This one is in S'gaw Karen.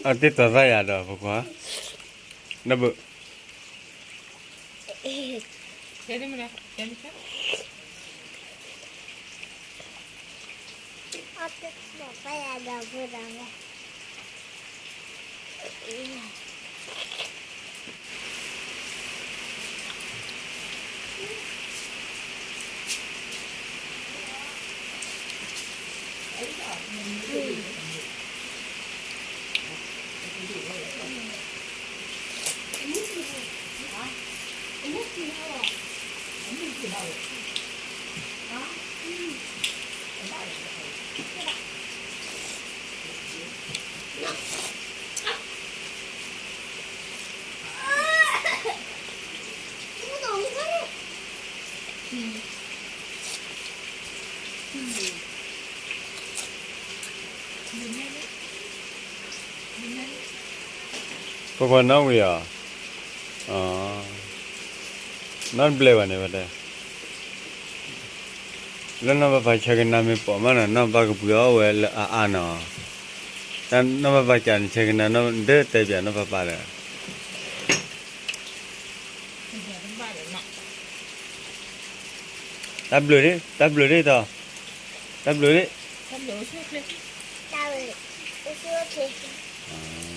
အတ့ၢ်တီၤသၣ်ယၤဒီး ပကွၢ်, နဘုး, ပကွၢ်နီၣ်ဝံၤအီၤ, နီၣ်တဘျဲၣ်ဘၣ်န့ၣ်ဝဲဒၣ်, လၢနီၢ်ပၤပၤဆဲးကနါမ့ၢ်ပိာ်မးနီၤ နီၢ်ပၤကပှ့ၤအီၣ်ဝဲလၢအါအါနီၤ, တၢ်နီၢ်ပၤပၤကးန့ၣ်ဆဲးကနါနီၢ်ဒၢတဲပၠးနီၢ်ပၤပၤဒီး တၢ်ဘျုးဒၣ် တၢ်ဘျုးဒၣ်တီၤ, တၢ်ဘျုးဒၣ်, အ